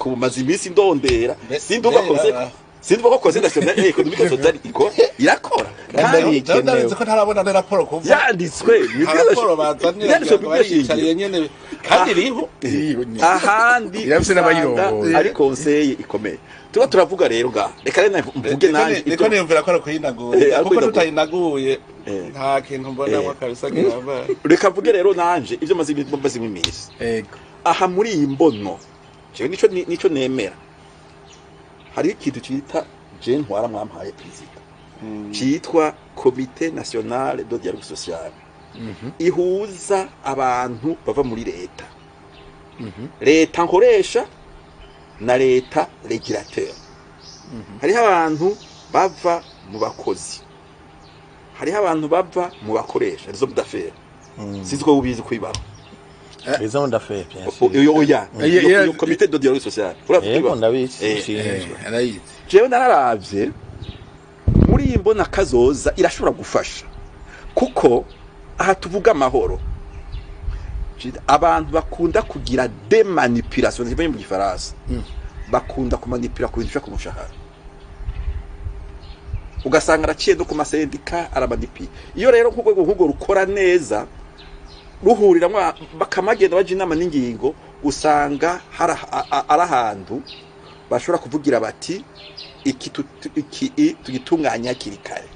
Gushika ubu maze iminsi ndondera, sindumva conseil, sindumva ko Conseil national économique social ikora, irakora. Kandi ari ikenewe. Ndabizi ko ntarabona na raporo kuva Yanditswe nta raporo bazanira. Yanditswe Ngo bariyicariye nyene kandi iriho. Ahandi Irafise n'abayirongoye. usanga ari conseil ikomeye. Tuba turavuga rero ga, reka rero mvuge nanje. Niko niyumvira ko ari ukuyinaguye, Ari kuko ukuyinaguye. tutayinaguye nta kintu mbonamo kabisa gihambaye. Reka mvuge rero nanje ibyo maze iminsi aha muri iyi mbono. Jewe nico nemera, hariho ikintu cita je ntwara mwampaye perezida, citwa Comité national de dialogue social, ihuza abantu bava muri leta, leta nkoresha na leta régulateur. Hariho abantu bava mu bakozi, hariho abantu bava mu bakoresha, les hommes d'affaires. Sinzi ko ubizi kwibaho. Les hommes d'affaires, bien sûr. Oya, oya. Iyo iyo comité de dialogue social, urazi Yego. kwibaho? Ndabizi, nshinzwe. Arayizi. Jewe nararavye muri iyi mbona kazoza irashobora gufasha, kuko aha tuvuga amahoro, abantu bakunda kugira des manipulations zivuye mu Gifaransa, bakunda kumanipira ku bintu bishaka umushahara, ugasanga araciye no ku masendika aramanipira. Iyo rero nk'urwego nk'urwo rukora neza, ruhuriramwo bakamagenda baja inama n'ingingo, usanga hari ari ahantu bashobora kuvugira bati iki iki tugitunganya hakiri kare.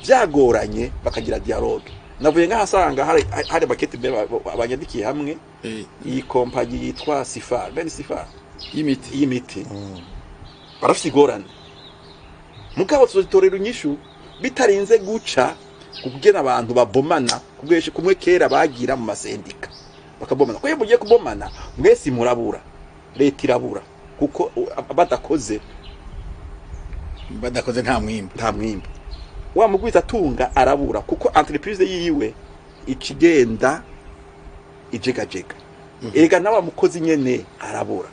Byagoranye bakagira dialogue. Navuye nk'ahasanga hari makete mbere abanyandikiye hamwe iyi kompanyi yitwa Sifar, bene Sifar y'imiti. Y'imiti, barafise ingorane, mugabo tuzotorera inyishu bitarinze guca kugena abantu babomana kubweshe kumwe kera bagira mu masendika bakabomana. Ko iyo mugiye kubomana mwese murabura, leta irabura, kuko badakoze Badakoze nta mwimbu. Nta mwimbu. Wa mugwiza atunga arabura, kuko entreprise yiwe ikigenda ijegajega. Erega nawe mukozi nyene arabura.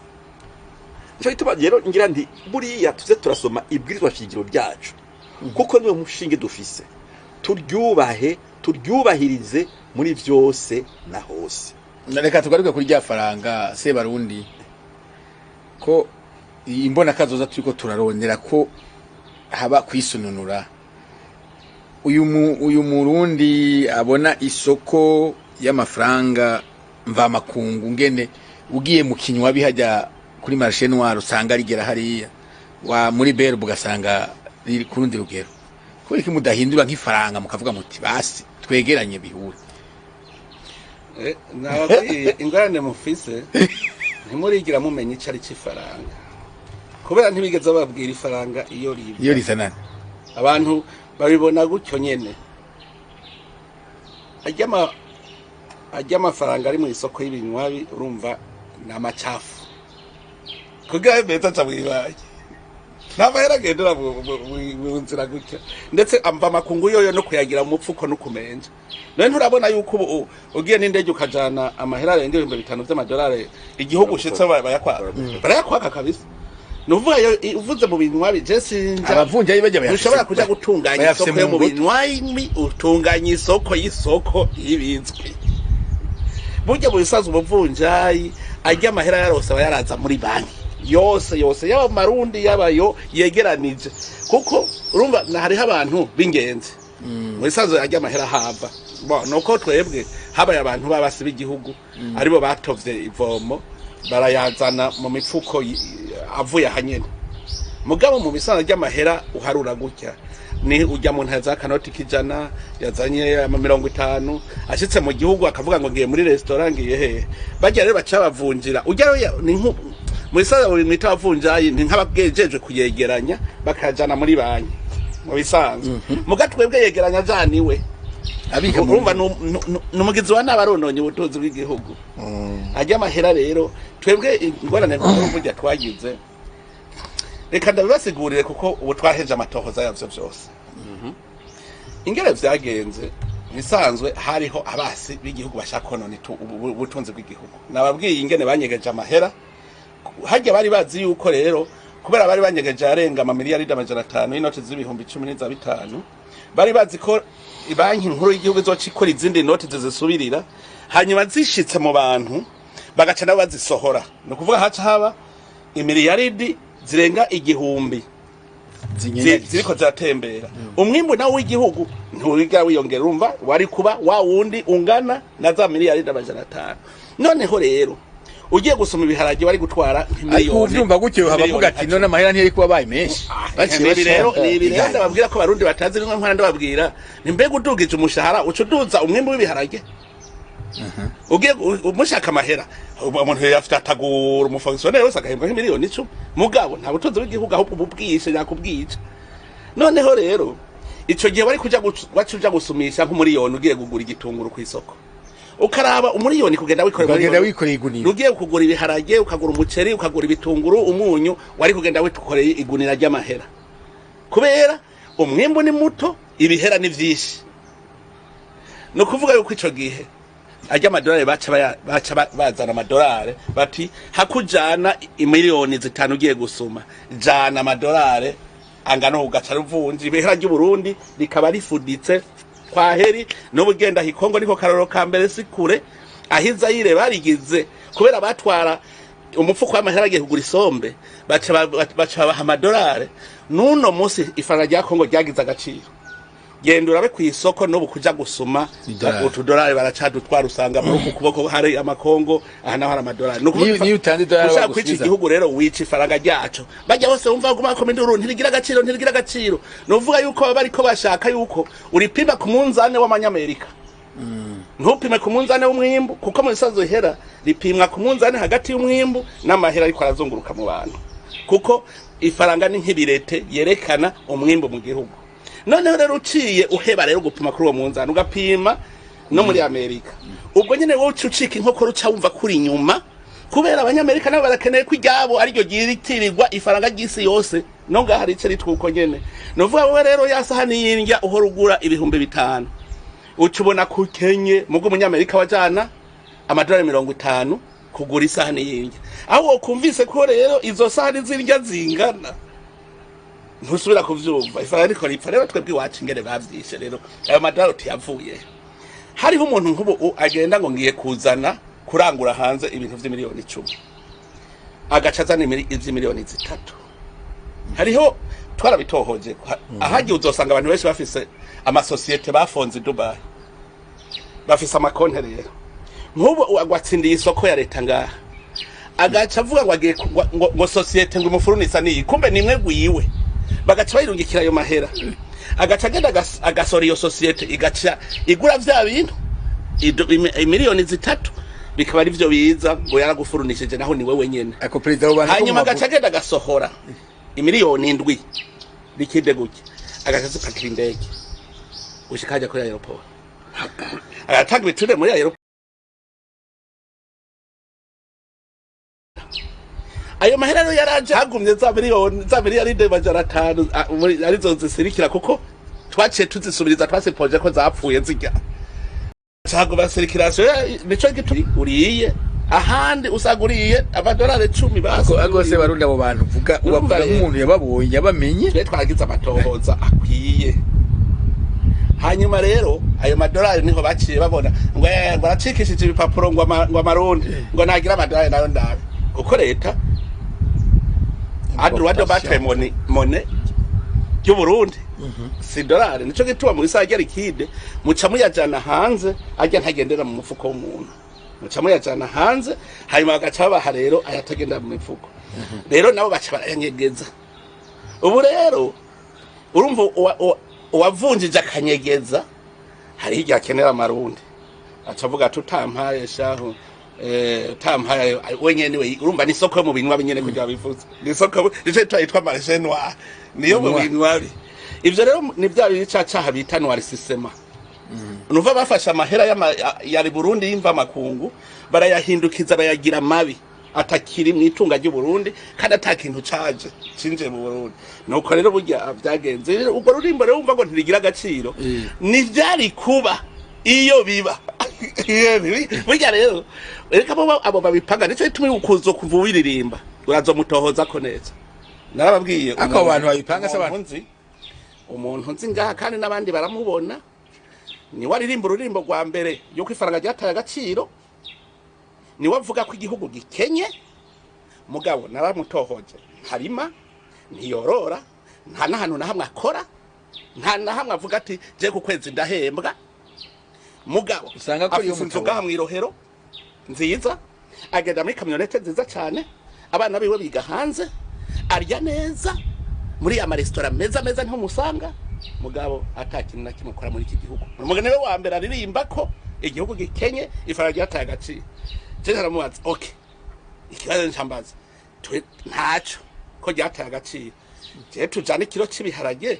Nico gituma rero ngira nti buriya tuze turasoma ibwirizwa shingiro ryacu, kuko niwe mushinge dufise. Turyubahe, turyubahirize muri vyose na hose. Reka tugaruke kuri rya faranga, Sebarundi, ko iyi mbona kazoza turiko turarondera ko haba kwisununura. Uyu Murundi abona isoko y'amafaranga mvamakungu, ngene ugiye mu kinywa bihajya kuri marché noir usanga rigera hariya wa muri berbe, ugasanga riri ku rundi rugero. Kubera iki mudahindura nk'ifaranga, mukavuga muti basi twegeranye bihure? Nababwiye ingorane mufise: ntimurigira mumenya ico ari c'ifaranga, kubera ntibigeze bababwira ifaranga iyo riva. Iyo rizanana. Abantu babibona gutyo nyene. Arya amafaranga ari mu isoko y'ibinywabi, urumva ni amacafu, kugira abe meza aca mw'ibanki. Nta mahera agendera mu nzira gutya, ndetse amva amakungu yoyo no kuyagira mu mupfuko no kumenja. None nturabona yuko ubu ugiye n'indege ukajana amahera arenga 5000 vy'amadolari, igihugu ushitse bayakwaka, barayakwaka kabisa. Ni ukuvuga iyo uvuze mu binywabi, je sinja Abavunjayi bajya bayafise ntushobora kuja gutunganya bayafise isoko yo mu mu ngoto. binywabi. Utunganya isoko y'isoko y'ibizwi. Burya mu bisanzwe umuvunjayi arya amahera yarose aba yaraza muri banki yose yose, yaba Marundi, yaba yo yegeranije, kuko urumva hariho abantu b'ingenzi. Mu bisanzwe arya amahera hava bo nuko twebwe habaye abantu b'abasi b'igihugu, aribo batovye ivomo, barayazana mu mifuko avuye ahanyene. Mugabo mu bisanzwe ry'amahera uharura gutya ni ujya mu ntara za kanoti k'ijana yazanye ama 50, ashitse mu gihugu akavuga ngo ngiye muri restaurant, ngiye hehe. Bajya rero baca bavunjira ujya rero ni nku mu bisanzwe mwita abavunjayi, ni nk'abagejejwe kuyegeranya bakajana muri banki mu bisanzwe. Muga twebwe yegeranya ajaniwe abika mu urumva ni umugizi wa nabi, arononye ubutunzi bw'igihugu ajya amahera. Rero twebwe ingorane nkuru burya twagize, reka ndabibasigurire, kuko ubu twaheje amatohoza yavyo vyose ingene vyagenze. Bisanzwe hariho abasi b'igihugu bashaka konona ubutunzi bw'igihugu. Nababwiye ingene banyegeje amahera harya. Bari bazi yuko rero kubera bari banyegeje arenga amamiliyaridi 500 y'inoti z'ibihumbi 10 n'iza bitanu, bari bazi ko Banki Nkuru y'Igihugu izoca ikora izindi noti zizisubirira, hanyuma zishitse mu bantu bagaca nabo bazisohora. Ni ukuvuga haca haba Imiliyaridi zirenga 1000 ziriko ziratembera. Umwimbu nawo w'igihugu ntiwiga wiyongera, urumva wari kuba wa wundi ungana na za miliyaridi 500. Noneho rero ugiye gusoma ibiharage wari gutwara Ariko uvyumva gutyo habavuga ati none amahera ntiyari kuba abaye menshi. Baciye rero ni ibirenda ndababwira ko abarundi batazi rimwe nkora ndababwira ni mbega udugije umushahara uca uduza umwimbu w'ibiharage. Ugiye umushaka amahera umuntu yafite atagura umufonctionnaire wese agahembwa nk'imiliyoni 10, mugabo nta butunzi bw'igihugu ahubwo ububwishe yakubwica. Noneho rero ico gihe wari kuja wacuja gusumisha nk'umuriyoni ugiye kugura igitunguru ku isoko, ukaraba umuriyoni kugenda wikoreye ukagenda wikoreye igunira, ugiye kugura ibiharage, ukagura umuceri, ukagura ibitunguru, umunyu, wari kugenda wikoreye igunira ry'amahera, kubera umwimbu ni muto ibihera ni vyinshi. No kuvuga yuko ico gihe ajya amadolari baca bazana amadolari bati hakujana imiliyoni 5 ugiye gusuma jana amadolari angana ugaca ruvunja ibihera ry'u Burundi rikaba rifuditse kwa heri. N'ubugenda hikongo niko karoro ka mbere si kure ahiza yire barigize kubera batwara umufuko w'amahera agiye kugura isombe baca baha amadolari. Nuno munsi ifaranga rya Kongo ryagize agaciro, genda urabe ku isoko n'ubu kuja gusuma utudolari baracadutwara, usanga muri uku kuboko hari amakongo aha naho hari amadolari. Niyo utanze idolari ushaka kwica igihugu rero wica ifaranga ryaco, bajya bose wumva baguma bakoma induru ntirigira agaciro ntirigira agaciro. Nuvuga yuko baba bariko bashaka yuko uripima ku munzane w'amanyamerika, ntupime ku munzane w'umwimbu, kuko mu bisanzwe ihera ripimwa ku munzane hagati y'umwimbu n'amahera ariko arazunguruka mu bantu, kuko ifaranga ni nk'ibirete yerekana umwimbu mu gihugu. Noneho rero uciye uheba rero gupima kuri uwo munzani ugapima no muri Amerika, ubwo nyene wowe ucika inkokora uca wumva kuri inyuma, kubera abanyamerika nabo barakeneye ko iryabo ariryo ryitirirwa ifaranga ry'isi yose, no ngaha rice ritwuko nyene. Nuvuga wowe rero ya sahani y'indya uhora ugura 5000 uca ubona ko ukenye, mugo umunyamerika wajana amadolari 50 kugura isahani y'indya, aho wokumvise ko rero izo sahani z'indya zingana ntusubira kuvyumva ifaranga riko ripfa. Rero twebwe iwacu ingene bavyishe rero ayo madolari tuyavuye. Hariho umuntu nk'ubu agenda ngo ngiye kuzana kurangura hanze ibintu vy'imiliyoni 10 agaca azana ivy'imiliyoni 3. Hariho twarabitohoje ahagiye uzosanga abantu benshi bafise amasosiyete bafonze i Dubai, bafise amakonte. Rero nk'ubu agwatsindiye isoko ya leta ngaha agaca avuga ngo agiye ngo sosiyete ngo imufurunisa niyi, kumbe nimwe gwiwe, bagaca bayirungikira ayo mahera, agaca agenda agasora iyo sosiyete igaca igura vya bintu imiliyoni 3 bikaba ari vyo biza ngo yaragufurunishije naho ni wewe nyene. Ako perezida w'abantu hanyuma agaca agenda agasohora imiliyoni 7 bikide gutya, agaca azipakira indege gushika hajya kuri aeroport, agatanga ibiture muri aeroport. Ayo mahera rero yaraje hagumye za miliyoni za miliyaride 500 arizo zisirikira, kuko twaciye tuzisubiriza twasipoje ko zapfuye zijya cyago basirikirasiyo nico gituma uriye ahandi usaguriye amadolari 10 basi. Agose barundi abo bantu vuga ubavuga nk'umuntu yababonye yabamenye, twe twaragize amatohoza akwiye. Hanyuma rero ayo madolari niho baciye babona ngo ngo aracikishije ibipapuro ngo amarundi ngo nagira amadolari nayo ndabe, kuko leta adroit batwe mone y'u Burundi si dolari, nico gituma mu isaha liquide muca muyajana hanze, ajya ntagendera mu mufuko w'umuntu, muca muyajana hanze hanyuma bagaca babaha rero ayatagenda mu mifuko. Rero nabo baca barayanyegeza. Ubu rero urumva uwavunjije akanyegeza hari igihe akenera amarundi aca avuga ati utampaye shahu utampaye wenyene we, urumva ni isoko yo mu binywa binyene kugira bivuze ni isoko nico yitwa marché noir niyo mu binywa. Ivyo rero ni bya biri cacaha bita noir system. Nuva bafashe amahera ya Burundi y'imva makungu barayahindukiza bayagira mabi atakiri mu itunga ry'u Burundi kandi atakintu caje cinje mu Burundi. Nuko rero burya byagenze ubwo rurimbo rero umva ngo ntirigira agaciro ni vyari kuba iyo biba burya rero reka abo babipanga nico gituma ukuzo kuva wiririmba urazomutohoza ko neza. Narababwiye ako abantu babipanga se abantu umuntu nzi ngaha kandi n'abandi baramubona ni waririmba ururimbo rwa mbere yuko ifaranga ryataye agaciro, ni wavuga ko igihugu gikenye, Mugabo naramutohoje, ntarima, ntiyorora, nta n'ahantu na hamwe akora, nta na hamwe avuga ati: "Je ku kwezi ndahembwa." Mugabo Usanga ko iyo afise inzu mutabo. ngaha mw'irohero nziza, agenda muri camionnette nziza cyane, abana biwe biga hanze, arya neza muri amaresitora meza meza, niho musanga. Mugabo ata kintu na kimwe akora muri iki gihugu. Umugani we wa mbere aririmba ko igihugu gikenye, ifaranga ryataye agaciro. Je naramubaza: "Okay, ikibazo ncambaza, twe ntaco ko ryataye agaciro, je tujana ikiro c'ibiharage,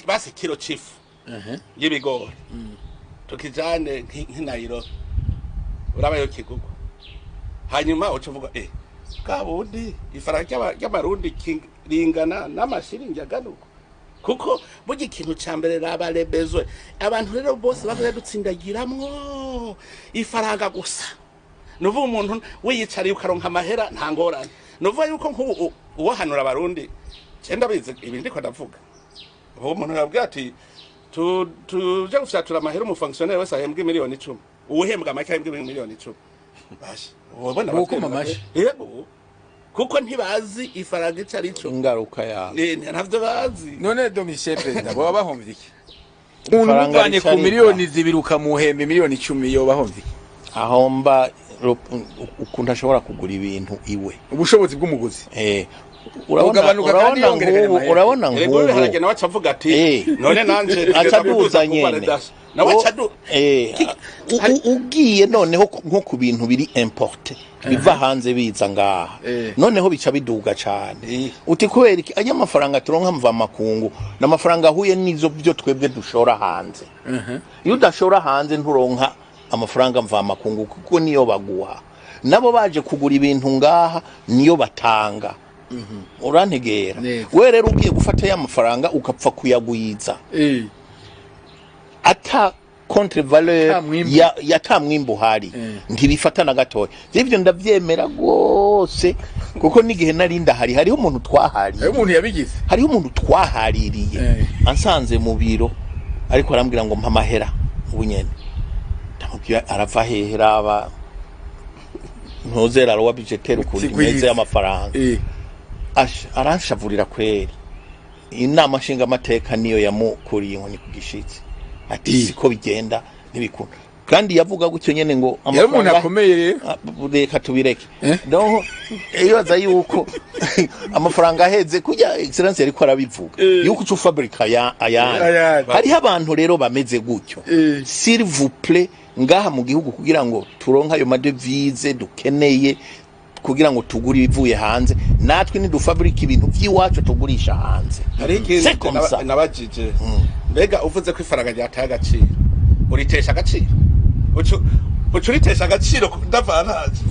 basi ikiro c'ifu y'ibigori, tukijane nk'i Nairobi, urabayo kigugwa?" Hanyuma uca uvuga: "Bwa bundi ifaranga ry'amarundi ringana n'amashiringi agana uko." Kuko burya ikintu ca mbere raba lebezwe. Abantu rero bose bagenda dutsindagiramwo ifaranga gusa. Nuvuga umuntu wiyicariye ukaronka amahera, nta ngorane. Nuvuga yuko nk'ubu uwohanura abarundi, je ndabizi ibi ndiko ndavuga, ubu umuntu yabwira ati: "Tuje gufyatura amahera, umufonctionnaire wese ahembwe 10 miliyoni, uwuhembwa make ahembwe 10 miliyoni." Basha ubona Bokoma amashi. Yego, kuko ntibazi ifaranga ico ari cyo. Ingaruka yawe. Ntavyo bazi. None Domitien, perezida, baba bahomvye iki? Umuntu Ifaranga umuvanye ku rica riva. 2 miliyoni ukamuhemba 10 miliyoni, yoba ahomvye iki? Ahomba ukuntu ashobora kugura ibintu iwe. Ubushobozi bw'umuguzi Urabona bugabanuka kandi urabona yongerekana nk'ubu amahera. urabona Erega nk'ubu ibiharage nawe aca avuga ati: "None nanje aca aduza nyene." Nawe aca adu Ugiye noneho nko ku bintu biri importé, biva hanze biza ngaha, noneho bica biduga cane. Uti kubera iki? Ajya amafaranga turonka mva makungu n'amafaranga ahuye n'izo byo twebwe dushora hanze. Iyo udashora hanze nturonka amafaranga mva makungu, kuko niyo baguha nabo baje kugura ibintu ngaha, niyo batanga. Urantegera? Neza. We rero ugiye gufata ya mafaranga ukapfa kuyagwiza ata contre valeur Ata mwimbu. ya ta mwimbu uhari, ntibifata na gatoya. Ivyo ndavyemera rwose, kuko n'igihe nari ndahari hariho umuntu twahariye. Ayo umuntu yabigize. Hariho umuntu twahaririye, ansanze mu biro ariko arambwira ngo mpa amahera ubu nyene. Ndamubwira: "Arava hehe?" Raba ntuzera loi budgétaire ukuntu Utigwiza. imeze y'amafaranga. Aranshavurira kweri. Inama nshingamateka niyo yamukuriye inkoni ku gishitsi, ati: "Siko bigenda, ntibikunda." Kandi yavuga gutyo nyene ngo Yari umuntu akomeye rero. Ah, reka tubireke. Donc ibaza yuko amafaranga aheze kurya, excellence yariko arabivuga yuko uca ufabrika ya ayandi. Ayandi. Hariho abantu rero bameze gutyo. S'il vous plaît, ngaha mu gihugu, kugira ngo turonke ayo madevises dukeneye kugira ngo tugure ibivuye hanze, natwe nidufabrika ibintu vy'iwacu tugurisha hanze. Hariho ikintu C'est comme ça. nabajije: mbega uvuze ko ifaranga ryataye agaciro, uritesha agaciro? Uca uritesha agaciro ndavantaje,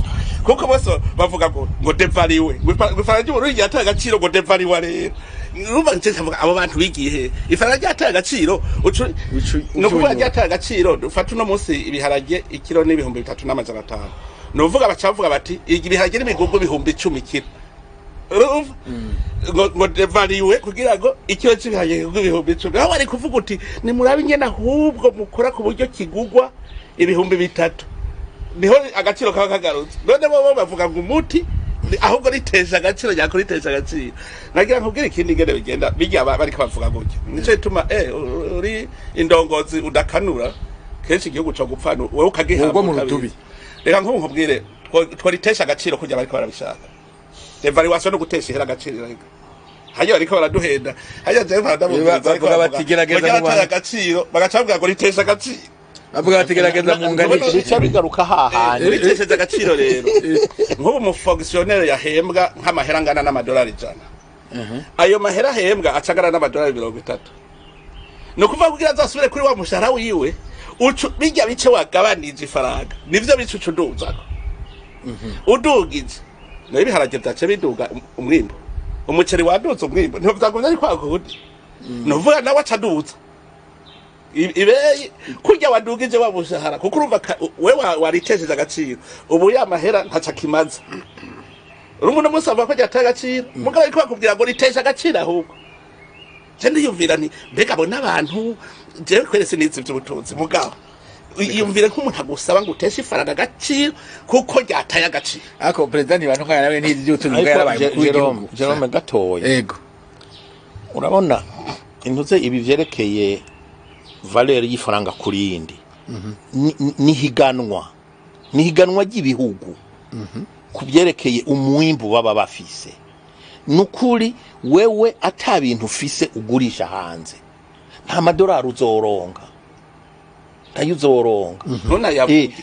kuko bose bavuga ngo dévalué, ngo ifaranga ry'Uburundi ryataye agaciro, ngo dévalué. Rero urumva nce nkavuga: abo bantu bigiye he? Ifaranga ryataye agaciro, uca ni ukuvuga ucunyura. Ryataye agaciro. Dufate uno munsi ibiharage ikiro n'3500, ni ukuvuga baca bavuga bati ibiharage n'imigugu 10,000 ikiro. Urumva ngo dévalué kugira ngo ikiro cy'ibiharage kigurwe 10,000, aho bari kuvuga uti: "Nimurabe ingene ahubwo mukora ku buryo kigugwa 3000, niho agaciro kaba kagarutse." None bo bavuga ngo umuti ahubwo ritesha agaciro, nyako ritesha agaciro. Nagira nkubwire ikindi ingene bigenda bijya bariko bavuga gutyo. Nico gituma uri indongozi udakanura, kenshi igihugu co gupfana wewe ukagihabwa. Ubwo mu utabizi. rudubi. Reka nk'ubu nkubwire: tworitesha agaciro kurya bariko barabishaka. Dévaluation no gutesha ihera agaciro. Reka hajya bariko baraduhenda, hajya jewe baradamubwiriza. Bavuga bati, "Gerageza mu mu bantu." Agaciro bagaca bavuga ngo ritesha agaciro. Bavuga bati: "Gerageza munganishe." Bica bigaruka hahandi. Ritesheje agaciro rero, nk'ubu umufonctionnaire yahembwa nk'amahera angana n'amadolari 100, ayo mahera ahembwa aca angana n'amadolari 30. Ni ukuvuga kugira azasubire kuri wa mushahara wiwe, ucu bijya bice wagabanije ifaranga, nivyo bice uca uduzako. Udugije nayo, ibiharage vyace biduga, umwimbu, umuceri waduze, umwimbu ntiho vyagumye ari kwa kundi. Ni ukuvuga nawe aca aduza ibeyi kurya wadugije wa mushahara, kuko urumva we waritesheje agaciro. Ubu ya mahera ntaco akimaze. Urumva uno munsi avuga ko ryataye agaciro, mugabo ariko bakubwira ngo riteshe agaciro. Ahubwo je ndiyumvira nti: mbega abo n'abantu? Jewe kwere sinizi ivy'ubutunzi, mugabo Iyumvire nk'umuntu agusaba ngo uteshe ifaranga agaciro kuko ryataye agaciro. Ariko perezida Ntibantunganya nawe ntizi iby'ubutunzi bwa Ariko yarabaye umukuru Jerome, w'igihugu. Jerome, gatoya. Ego. Urabona intuze ibi vyerekeye valeur y'ifaranga kuri yindi, ni higanwa ry'ibihugu ku byerekeye umwimbu baba bafise. Nukuri wewe ata bintu ufise ugurisha hanze, nta madolari uzoronka, ntayo uzoronka. Ntunayavuge.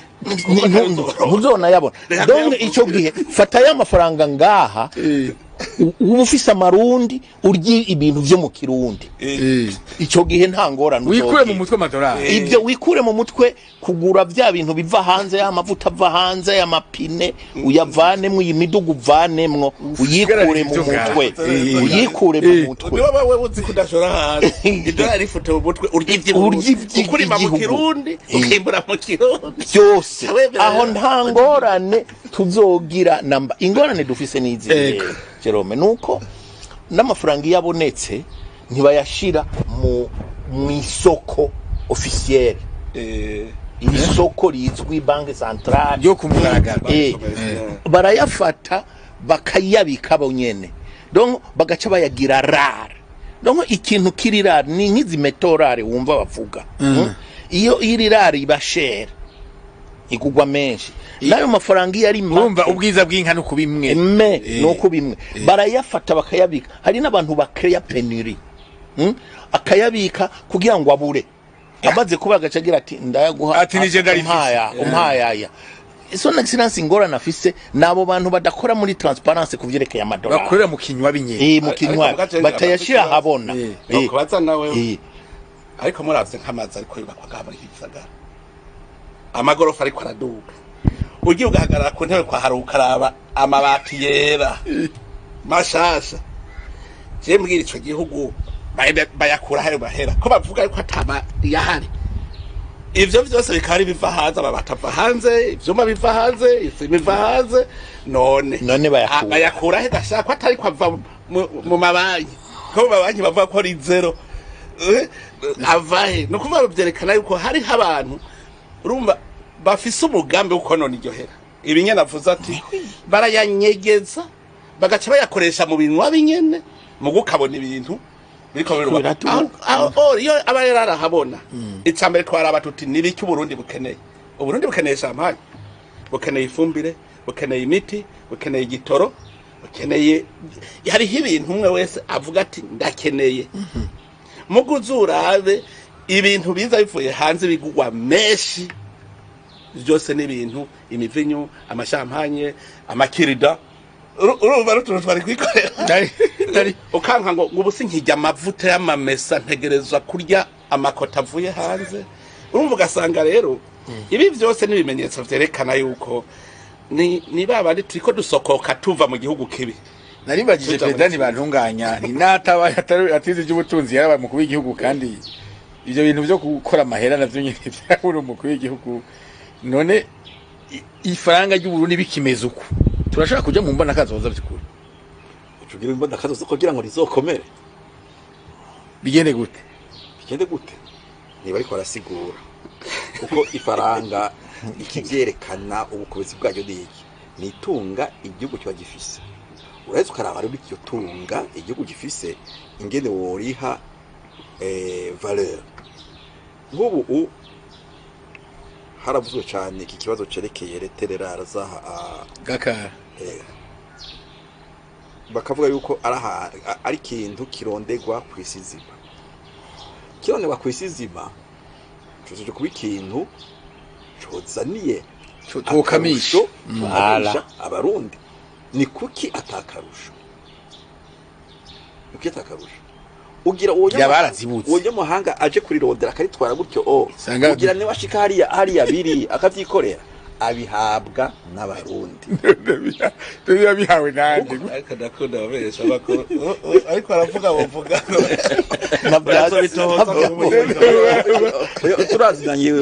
Ntuzonayabona. Reka Donc kuyavuga. ico gihe fata ya mafaranga ngaha, uba ufise amarundi, urye ibintu vyo mu Kirundi. Ico gihe nta ngorane Wikure mu uzogira. mutwe amadolari. Ibyo wikure mu mutwe kugura bya bintu biva hanze, y'amavuta ava hanze, y'amapine uyavanemwo, iyi miduga uvanemwo, uyikure mu Ibyo ngaha. mutwe, uyikure mu mutwe. Niba wewe uzi ko udashora hanze, idolari rifute mu mutwe, urya iby'iburundi. Urya iby'igihugu. Ukurima mu Kirundi, ukimbura mu Kirundi. Byose. Wemera. Aho nta ngorane tuzogira namba. Ingorane dufise n'izi Ego. Jerome, nuko n'amafaranga iyo abonetse ntibayashira mu isoko officielle, iri soko rizwi, banque centrale. Ryo ku mugaragaro. Barayafata bakayabika bonyene, donc bagaca bayagira rare. Donc ikintu kiri rare ni nk'izi métaux rares wumva bavuga. Iyo iri rare iba chère, igugwa menshi. N'ayo mafaranga iyo ari make, Urumva ubwiza bw'inka no kubimwe. Me nuko bimwe barayafata bakayabika. Hari n'abantu bakeya pénurie, Akayabika kugira ngo abure, amaze kuba agaca agira ati: "Ndayaguha." Ati, "Nije ndarifise." Umpaya umpayaya Son Excellence, ingorane afise nabo bantu badakora muri transparence ku vyerekeye amadolari. Bakorera mu kinywa binye. Mu kinywa, Ariko mugace batayashira ahabona. Kubaza nawe. Ariko muravye nk'amazu ariko yubakwa ngaha muri iki gisagara, amagorofa ariko araduga, ugiye ugahagarara ku ntebe kwa hari ukaraba amabati yera mashasha, je mbwira, ico gihugu bayakura hayo mahera ko bavuga yuko atama yahari? Ivyo vyose bikaba ari biva hanze, amabati ava hanze, ivyuma biva hanze, isima iva hanze, none None bayakura? Ah, bayakura he gashaka ko atari ko ava mu mabanki, ko mu mabanki bavuga ko ari zéro? Ava he? Ni ukuvuga byerekana yuko hariho abantu, urumva, bafise umugambi wo konona iryo hera. Ibi nyene avuze ati barayanyegeza, bagaca bayakoresha mu binwa binyene, mu gukabona ibintu biriko birubaka. Biraduga. Aho iyo aba yari arahabona, icambere twaraba tuti: nibiki Uburundi bukeneye? Uburundi bukeneye champagne, bukeneye ifumbire, bukeneye imiti, bukeneye igitoro, bukeneye, hariho ibintu umwe wese avuga ati: "Ndakeneye." Muguzi urabe ibintu biza bivuye hanze bigugwa menshi, byose n'ibintu, imivinyu, amashampanye, amakirida. Urumva ari utuntu twari kwikorera. Ukanka ngo ubu sinkirya amavuta y'amamesa, ntegerezwa kurya amakota avuye hanze. Urumva ugasanga rero ibi byose n'ibimenyetso vyerekana yuko ni babandi turiko dusokoka tuva mu gihugu kibi. Naribagije Tuja perezida muri Ntibantunganya ntinataba atize iby'ubutunzi, yarabaye umukuru w'igihugu, kandi ibyo bintu byo gukora amahera navyo nyene byabura umukuru w'igihugu. None ifaranga ry'Uburundi bikimeze uku, turashobora kuja mu mbona kazoza by'ukuri? Ucugira imbona kazoza kugira ngo rizokomere. Bigende gute? Bigende gute? Niba ariko barasigura kuko ifaranga ikivyerekana ubukomezi bwaryo ni iki? Ni itunga igihugu kiba gifise. Uraheza ukaraba rero iryo tunga igihugu gifise ingene woriha valeur. Nk'ubu haravuzwe cane iki kibazo cerekeye les terres rares zaha Gakara. Bakavuga yuko ari ari ikintu kirondegwa kw'isi nzima. Kirondegwa kw'isi nzima cozoje kuba ikintu cozaniye Tokamisha. akarusho, tokamisha Abarundi. Ni kuki atakarusho? Ni kuki atakarusho? Ugira uwo Yabarazibutse. uwo nyamuhanga aje kurirondera akaritwara gutyo, o ugira niwe ashika hariya biri akavyikorera, abihabwa n'Abarundi. Biba bihawe nande? Ariko ndakunda ababesha bakuru, ariko aravuga bavuga. Turazinanye,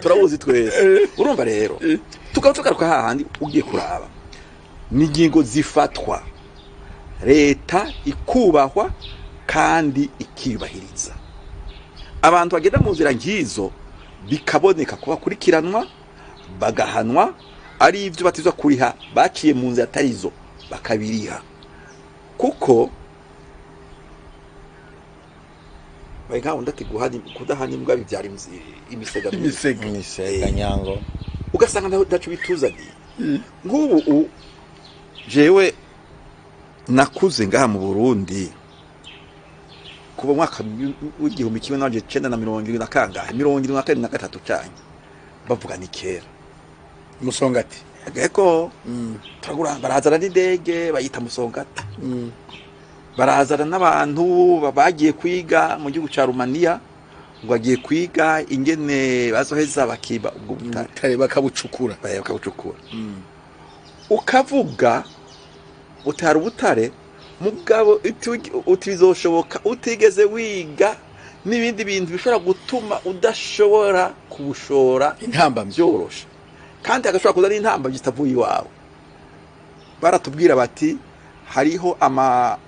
turabuzi twese. Urumva rero tukaba tugaruka hahandi ugiye kuraba n'ingingo zifatwa, leta ikubahwa kandi ikiyubahiriza. Abantu bagenda mu nzira nk'izo Bikaboneka ko bakurikiranwa, bagahanwa, ari ibyo batizwa kuriha baciye mu nzira atarizo bakabiriha, kuko bari nka wundi ati kudahana imbwa bibyara imisega myinshi. Imisega. Imisega nyango. Ugasanga ntaco bituzaniye. Nk'ubu jewe nakuze ngaha mu Burundi kuva mu mwaka w'1970 na kangahe, 72 na gatatu canke bavuga ni kera. Musongati. Ego, turagura, barazana n'indege bayita Musongati, barazana n'abantu bagiye kwiga mu gihugu ca Rumaniya, ngo bagiye kwiga ingene bazoheza bakiba ubwo butare. Butare bakabucukura. Bakabucukura. Ukavuga utara ubutare, mugabo utizoshoboka utigeze wiga n'ibindi bintu bishobora gutuma udashobora kubushora. Intambamyi. Byoroshe, kandi agashobora kuza n'intambamyi zitavuye iwawe. Baratubwira bati hariho ama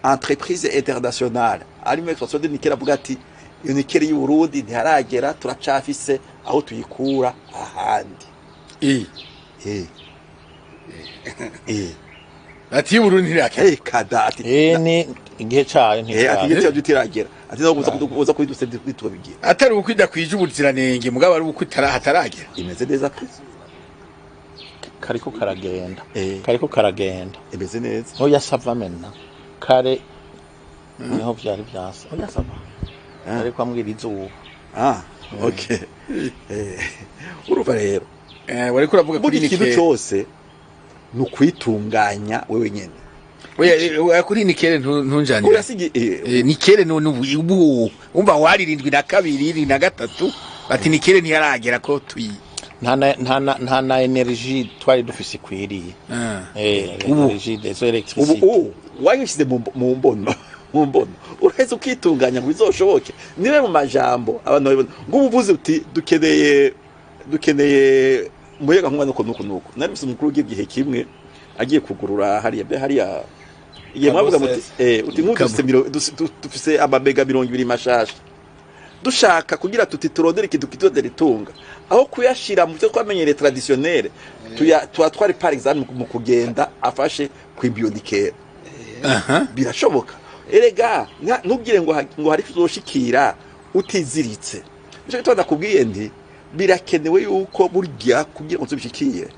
entreprise internationale arimo extraction de nickel, avuga ati iyo nickel y'u Burundi ntiharagera, turacafise aho tuyikura ahandi. Ati y'Uburundi ntirakera. Kada ati Ni igihe cayo. Ati ntikiraza. igihe cyacu tiragera, ati no kuza kuri tubigira. Atari uko idakwije ubuziranenge, mugabo ari uko hataragera. Imeze neza pe. Kariko karagenda. Kariko karagenda. Imeze neza. Oya, ça va maintenant. Kare niho vyari vyanse. Oya, ça va. Ariko ambwira izuba. Ah, okay. Urumva rero, Wariko uravuga kuri burya ikintu nickel. cyose ni ukwitunganya wewe nyene. Oya, kuri nickel ntunjanire. Urasigi. Nickel none ubu umva wari 72, 73, bati nickel ntiyaragera ko tuyi. Nta na énergie twari dufise ikwiriye. Ubu. Énergie des Ubu électricité. Ubu wayishyize mu mbono, uraheze ukitunganya ngo bizoshoboke. Niwe mu majambo abantu babibona ngo ubu uvuze uti dukeneye umuyaga nkuba nuko nuko nuko. Nari mfise umukuru w'igihe kimwe agiye kugurura hariya be hariya igihe mwavuga muti uti nk'ubu dufise dufise amamega 20 mashasha, dushaka kugira tuti turondere ikintu kitodera itunga, aho kuyashira mu byo twamenyereye traditionnel, tuya tuatware par exemple mu kugenda afashe kwimba nickel. Birashoboka erega. Ntubwire ngo hari icyo uzoshikira utiziritse. Nicyo gituma ndakubwiye nti birakenewe yuko burya kugira ngo tubishikire,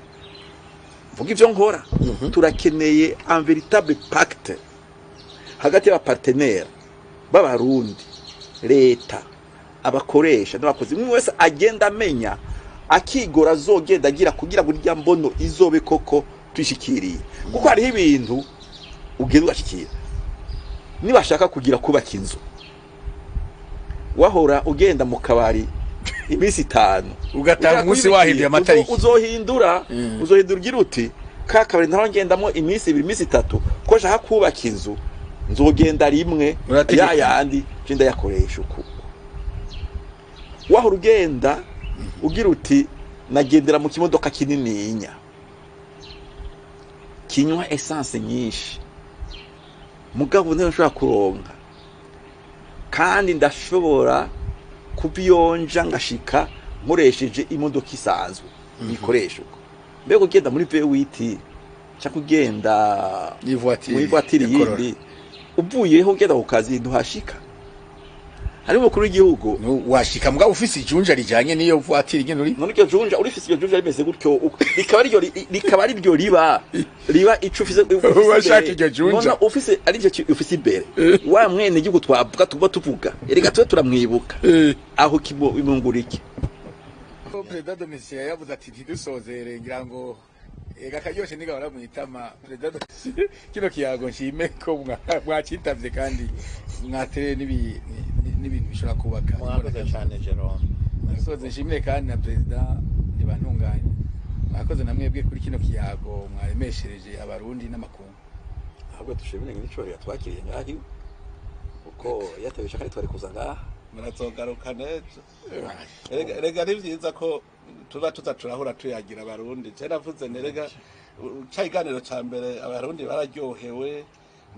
mvuga ivyo nkora, turakeneye un véritable pacte hagati y'abapartenaire b'Abarundi, leta, abakoresha n'abakozi. Umwe wese agenda amenya akigora azogenda agira kugira ngo irya mbono izobe koko tuyishikiriye, kuko hariho ibintu ugenda ugashikira. Nibashaka kugira kubaka inzu, wahora ugenda mu kabari iminsi 5, Ugatanga umunsi wahinduye amatariki. Uzohindura ugira uti ka kabari ntaho ngendamo iminsi 2, iminsi 3, ko nshaka kubaka inzu nzogenda rimwe. Urategeka. Ya yandi nje ndayakoresha uku. Wahora ugenda ugira uti nagendera mu kimodoka kinininya kinywa essence nyinshi, mugabo niyo nshobora kuronka kandi ndashobora kubiyonja ngashika nkoresheje imodoka isanzwe nikoresha uko. Mbega ugenda muri V8 cyangwa ugenda Ivoitiri. muri voiture ya Corolla. yindi, uvuyeho ugenda ku kazi ntuhashika. Hari umukuru w'igihugu. Washika mugabo ufise ijunja rijanye n'iyo voiture nyene uri. None iryo junja urifise, iryo junja rimeze gutyo, rikaba ari ryo riba ico ufise Washaka imbere. iryo junja. None ufise ari ryo ufise imbere wa mwene igihugu twavuga tuba tuvuga, erega tube turamwibuka aho kibo imungura iki. Perezida Domitien yavuze ati ntidusozere, ngira ngo ega karyoshe niga baramwitama. Perezida Domitien, kino kiyago nshime ko mwacitavye kandi mwatereye n'ibintu bishobora kubaka. Mwakoze cyane, Jerome. Mwakoze. Nshimire kandi na Perezida Ntibantunganye. Mwakoze na mwebwe kuri kino kiyago mwaremeshereje Abarundi n'amakungu. Ahubwo dushimire n'icyubahiro yatwakiriye ngaho iwe, kuko yatewe ishaka twari kuza ngaha. Murazogaruka n'ejo. Erega ni vyiza ko tuba tuza turahura tuyagira Abarundi. Je navuze nti erega ca iganiro ca mbere Abarundi bararyohewe.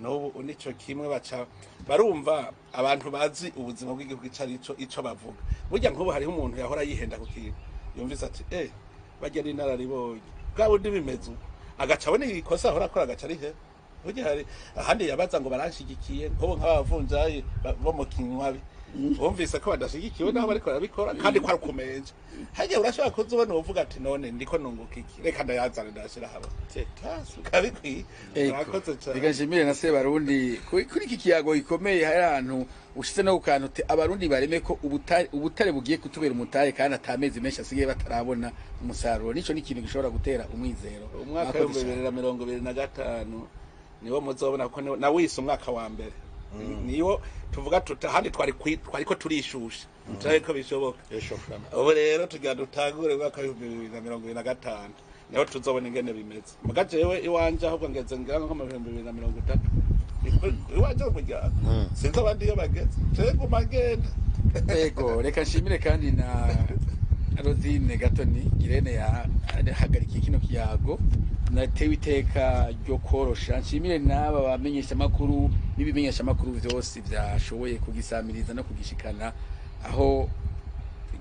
N'ubu nico kimwe, baca barumva abantu bazi ubuzima bw'igihugu ico arico, ico bavuga. Burya nk'ubu hariho umuntu yahora yihenda ku kintu, yumvise ati barya ni inararibonye bwa bundi bimeze uko, agaca abona ikosa ahora akora, agaca arihe. Burya hari ahandi yabaza ngo baranshigikiye, nk'ubu nk'abavunjayi bo mu kinywabi bumvise ko badashigikiwe naho bariko barabikora, kandi ko ari ukumenja. Harya urashobora kuza ubona uvuga ati: "None ndiko nunguka iki? Reka ndayazane ndayashira hamwe." Ukabikwiye. Murakoze cane. Reka nshimire na Sebarundi kuri iki kiyago gikomeye. Hari ahantu ushitse no ku kantu uti abarundi bareme ko ubutare bugiye kutubera umutahe, kandi atamezi menshi asigaye batarabona umusaruro. Nico ni ikintu gishobora gutera umwizero. Umwaka Mwakoze w'ibihumbi cane. 2025 niwo muzobona ko nawise umwaka wa mbere, niwo tuvuga tuta ahandi twariko turishusha turabe ko bishoboka. Ubu rero tugira dutangure umwaka wa 2025, niho tuzobona ingene bimeze. Muga jewe iwanje ahubwo ngeze ngira nko mu 2030 iwanje umuryango, sinzi abandi iyo bageze, jewe nguma ngenda. Ego, reka nshimire kandi na Rosine Gatoni Irene yahagarikiye kino kiyago, natewe iteka ryo korosha. Nshimire n'aba bamenyesha makuru n'ibimenyesha makuru vyose vyashoboye kugisamiriza no kugishikana aho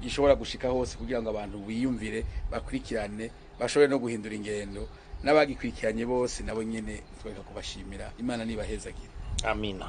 gishobora gushika hose, kugira ngo abantu biyumvire, bakurikirane, bashobore no guhindura ingendo. N'abagikurikiranye bose nabo nyene twereka kubashimira. Imana nibahezagire. Amina.